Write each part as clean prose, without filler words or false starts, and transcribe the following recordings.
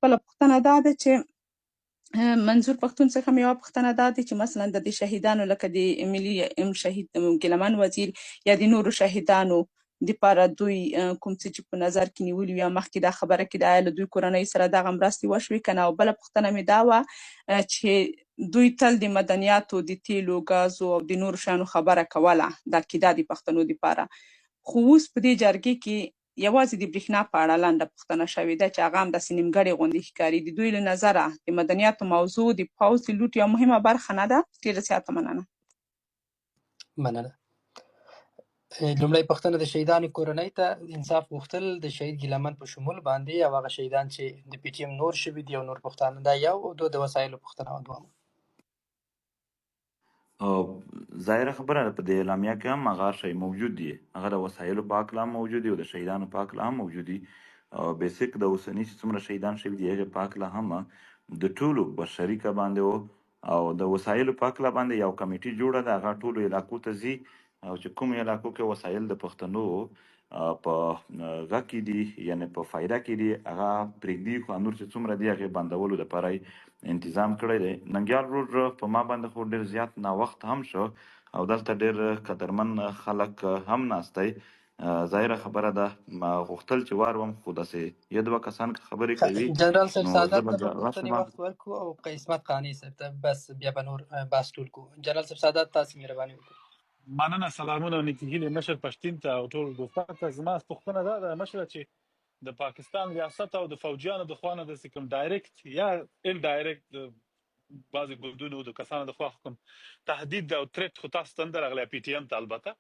بله پوښتنه دا ده چې منظور پښتون څخه مې یوه پوښتنه دا ده چې مثلا د دې شهیدانو لکه د ملي شهید ګیلمن وزیر یا د نورو شهیدانو دپاره دوی کوم څه چې په نظر کې نیولي وي یا مخکې دا خبره کې ده، آیا له دوی کورنۍ سره دغه مرستې وشوې که نه؟ او بله پوښتنه مې دا وه چې دوی تل د مدنیاتو، د تیلو، ګازو او د نورو شیانو خبره کوله، دا کیده د پښتنو دپاره، خو اوس په دې جرګې کې یوازې د برېښنا په اړه لنډه پوښتنه شوې ده چې هغه هم داسې نیمګړې غوندې ښکاري. د دوی له نظره د مدنیاتو موضوع د پوځ د لوټ یوه مهمه برخه نه ده؟ ډېره زیاته مننه. مننه. لومړی پوښتنه د شهیدانو کورنۍ ته انصاف غوښتل د شهید ګیلمن په شمول باندې او هغه شهیدان چې د پي ټي ایم نور شوي دي او نور پښتانه، دا یو، او دوه د وسایلو پوښتنه وه دوهم. او ظاهره خبره ده په دې اعلامیه کې هم هغه شی موجود دي، هغه د وسایلو په هکله هم موجود دي او د شهیدانو په هکله هم موجود دي. او بیسیک د اوسني چې څومره شهیدان شوي دي هغې په هکله هم د ټولو په شریکه باندې و. او د وسایلو په هکله باندې یو کمیټي جوړه ده، هغه ټولو علاقو ته ځي او چې کوم علاقو کې وسایل د پښتنو په غږ کې دي، یعنی په فایده کې دي، هغه پرېږدي، خو نور چې څومره دي هغې بندولو دپاره یې انتظام کړی دی. ننګیال ورور په ما باندې خو ډېر زیات ناوخت هم شو او دلته ډېر قدرمن خلک هم ناست دی. ظاهره خبره ده ما غوښتل چې وار وم، خو داسې یو دوه کسان که خبرې کوي جنرال صاحب نو زه سعادت به ته به پوښتنې راشم. وخت ورکو او قسمت قانع صاحب ته، بس بیا به نور بحث ټول کو. جنرال صاحب سعادت، تاسو مهرباني وکړئ. مننه، سلامونه او نیکې هیلې مشر پښتین ته او ټول دوستانو ته. زما پوښتنه دا ده مشره چې د پاکستان ریاست او د فوجیانو د خوا نه داسې کوم ډایرکټ یا انډایرکټ د بعضې ګوندونو د کسانو د خوا کوم تهدید او تریټ خو تاسو ته نه دی راغلی، پي ټي ایم ته البته؟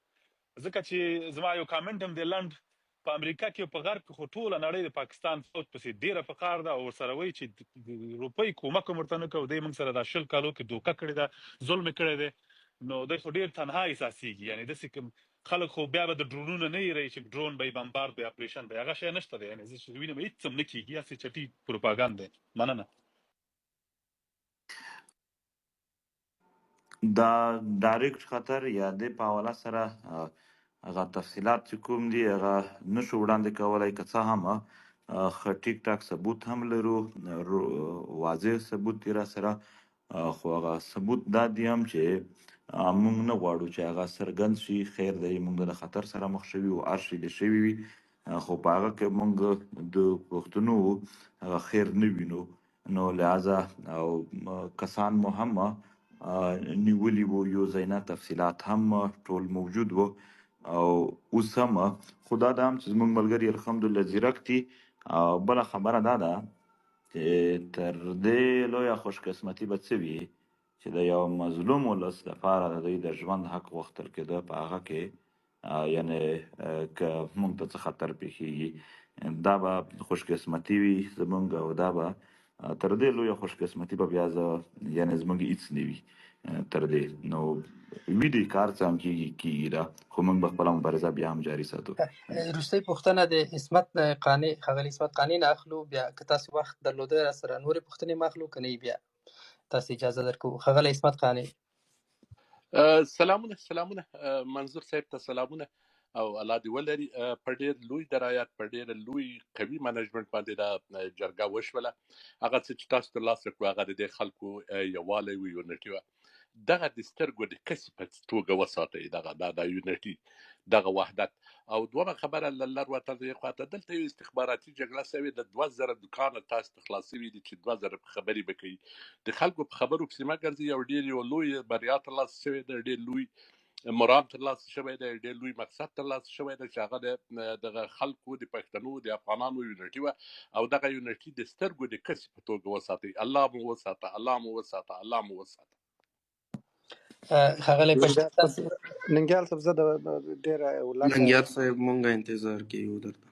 ځکه چې زما یو کامنټ هم دی لنډ، په امریکا کې او په غرب کې خو ټوله نړۍ د پاکستان فوج پسې ډیره په قار ده او ورسره وایي چې روپۍ کومک هم ورته نه کوو، دی موږ سره دا 20 کالو کې دوکه کړې ده، ظلم یې کړی دی، نو دی خو ډیر تنها احساسیږي. یعنی داسې کوم خلک خو بیا به د ډرونونه نه یری چې ډرون به یې بمبارد به اپریشن به هغه شی نشته دی، یعنی زه چې وینم هیڅ هم نه کیږي، هسې چټي پروپاګند دی. مننه. دا ډایرکټ خطر یا د په حواله سره هغه تفصیلات چې کوم دي هغه نشو وړاندې کولای، که څه هم ښه ټیک ټاک ثبوت هم لرو، واضح ثبوت دی را سره، خو هغه ثبوت دا دی هم چې موږ نه غواړو چې هغه څرګند شي. خیر دی، موږ د خطر سره مخ شوي او هر شي دې شوي وي، خو په هغه کې موږ د پښتنو هغه خیر نه وینو، نو لہذا او کسان مو هم نیولي وو یو ځای نه، تفصیلات هم ټول موجود وو او اوس هم. خو دا ده هم چې زموږ ملګري الحمدلله ځیرک دي. او بله خبره دا ده چې تر دې لویه خوشقسمتي به څه وي چې د یو مظلوم ولس دپاره د دوی د ژوند حق غوښتل کېده، په هغه کې یعنی که موږ ته څه خطر پېښېږي دا به خوشقسمتي وي زمونږ، او دا به تر دې لویه خوشقسمتي به بیا زه یعنی زمونږ هیڅ نه وي تر دې. نو وي دې کار څه هم کېږي کېږي دا، خو موږ به خپله مبارزه بیا هم جاري ساتو. وروستۍ پوښتنه د عصمت قانع، ښاغلي عصمت قانع نه اخلو، بیا که تاسو وخت درلوده را سره نورې پوښتنې مه اخلو، که نه بیا تاسو اجازه درکوو. ښاغلی عصمت قانع. سلامونه، سلامونه منظور صاحب ته سلامونه او الله دې ولري. په ډېر لوی درایت، په ډېر لوی قوي منیجمنټ باندې دا جرګه وشوله. هغه څه چې تاسو ترلاسه کړو هغه د دې خلکو یووالی و، یونټي وه. دغه د سترګو د کسي په توګه وساتئ، دغه دا یونټي، دغه وحدت. او دومره خبره له لر وطن یې خواته دلته یو استخباراتي جګړه شوې ده، 2000 دوکانه تاسو ته خلاص شوي دي چې 2000 خبرې به کوي، د خلکو په خبرو پسې مه ګرځئ. یو ډېر یو لوی بریا ترلاسه شوې ده، ډېر لوی مرام ترلاسه شوی دی، ډېر لوی مقصد ترلاسه شوی دی چې هغه دغه خلکو، د پښتنو، د افغانانو یونټي وه. او دغه یونټي د سترګو د کسي په توګه وساتئ. الله مو وساته، الله مو وساته، الله مو وساته. ښاغلی پښتین، تاسو ننګیال صاحب، زه د ډېره لنډه ننګیال صاحب، مونږ انتظار کې یو درته.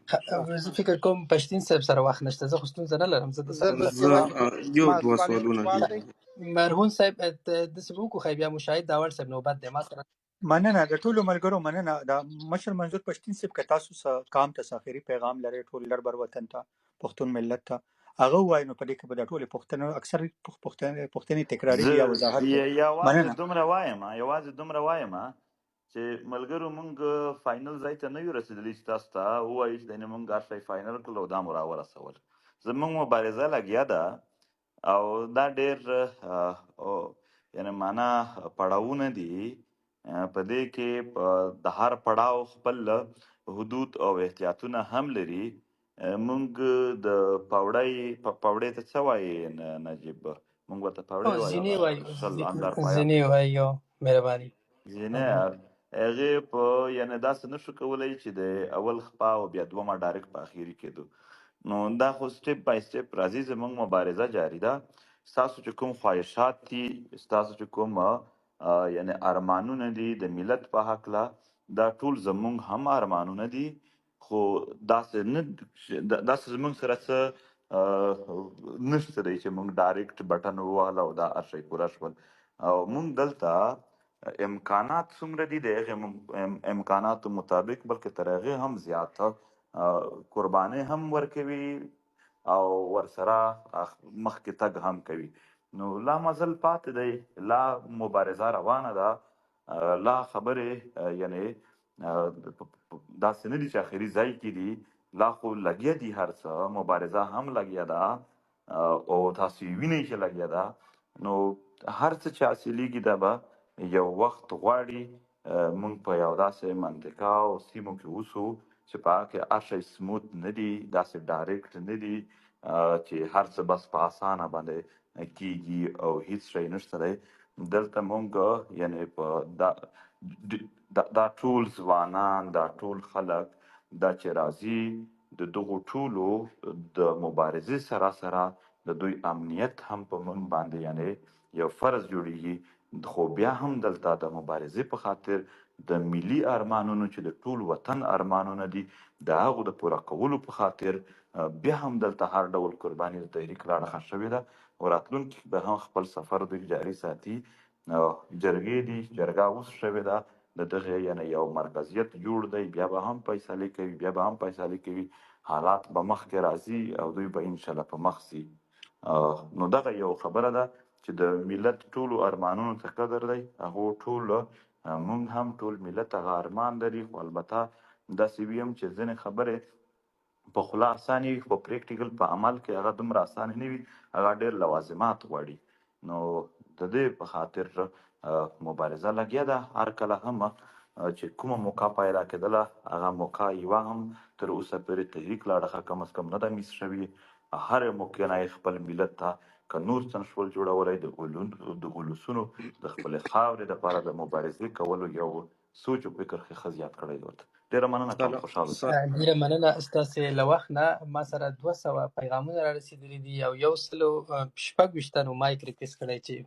زه فکر کوم پښتین صاحب سره وخت نشته، زه خو ستونزه نه لرم، زه د زه سره بس زه یو زما دوه سوال یو سوالونه سوال دي. دی. مرهون صاحب، داسې به وکړو، خی بیا مشاهد داوړ صاحب نوبت دی ما سره. مننه د ټولو ملګرو مننه. د مشر منظور پښتین صاحب، که تاسو څه قام ته څه اخري پیغام لرئ، ټول لر بر وطن ته، پښتون ملت ته، هغه ووایي، نو په دې کې به د ټولې پښتنو اکثر پوښتنې تکراري زه دي یا وضاحت دی. یوازې مننه. دومره وایم، یوازې دومره وایم چې ملګرو مونږ فاینل ځای ته نه یو رسېدلي چې تاسو ته ووایو چې دنه مونږ هر شی فاینل کړل او دا مو راورسول. زمونږ مبارزه لګیا ده او دا ډیر یعنی معنا پړاوونه دي. په دې کې د هر پړاو خپل حدود او احتیاطونه هم لري. مونږ د پاوړی پاوړې ته څه وایي نجیب؟ مونږ ورته پاوړې وایو، زینې وایو، 20 اندر پایا زینې وایو. مهرباني. زینې هغې په یعنی داسې نشو کولی چې د اول خپه او بیا دومه ډایرکټ په اخیری کېدو. نو دا خو سټپ بای سټپ راځي. زمونږ مبارزه جاری ده. ستاسو چې کوم خواهشات دي، ستاسو چې کوم یعنی ارمانونه دي د ملت په هکله، دا ټول زمونږ هم ارمانونه دي. خو داسې نه، داسې زمونږ سره څه نشته دی چې مونږ ډایرکټ بټن ووهله او دا هر شی پوره شول. او مونږ دلته امکانات څومره دي د هغې امکاناتو مطابق، بلکې تر هغې هم زیات قربانۍ هم ورکوي او ورسره مخکې تګ هم کوي. نو لا مزل پاتې دی، لا مبارزه روانه ده، لا خبرې یعنی داسې نه دي چې اخري ځای کې دي، لا خو لګیا دي، هر څه مبارزه هم لګیا ده او تاسو یې وینئ چې لګیا ده. نو هر څه چې حاصلېږي دا به یو وخت غواړي مونږ په یو داسې منطقه او سیمو کې اوسو چې په هغه کې هر شی سموت نه دي، داسې ډایرکټ نه دي چې هر څه بس په اسانه باندې کیږي او هیڅ شی نشته دی. دلته مونږ یعنی په دا دا ټول ځوانان، دا ټول خلک دا چې راځي د دغو ټولو د مبارزې سره سره د دوی امنیت هم په مونږ باندې یعنی یو فرض جوړیږي. خو بیا هم دلته د مبارزې په خاطر د ملي ارمانونو چې د ټول وطن ارمانونه دي د هغو د پوره کولو په خاطر بیا هم دلته هر ډول قرباني د تحریک له اړخه شوې ده او راتلونکي به هم خپل سفر دوی جاري ساتي. جرګې دي، جرګه اوس شوې ده، د دغه یعنی یو مرکزیت جوړ دی، بیا به هم فیصلې کوي، بیا به هم فیصلې کوي، حالات به مخکې راځي او دوی به انشاءالله په مخ سي. نو دغه یو خبره ده چې د ملت ټولو ارمانونو ته قدر دی، هغو ټول مونږ هم ټول ملت هغه ارمان لري. خو البته داسې ویم چې ځینې خبرې په خوله اسانې وي، خو په پریکټیکل په عمل کې هغه دومره اسانې نه وي، هغه ډېر لوازمات غواړي. نو د دې په خاطر مبارزه لګیا ده. هر کله هم چې کومه موقع پیدا کېدله هغه موقع یوه هم تر اوسه پورې تحریک له اړخه کم از کم نه ده میس شوې. هر موقع نه یې خپل ملت ته که نور څه نشول جوړولی د ولسونو د خپلې خاورې دپاره د مبارزې کولو یو سوچ او فکر ښه زیات کړی دی ورته. ډېره مننه کوم، خوشحاله اوسئ. ډېره مننه ستاسې له وخت نه. ما سره 200 پیغامونه را رسېدلي دي او 126 تنو مایک ریکویسټ کړی چې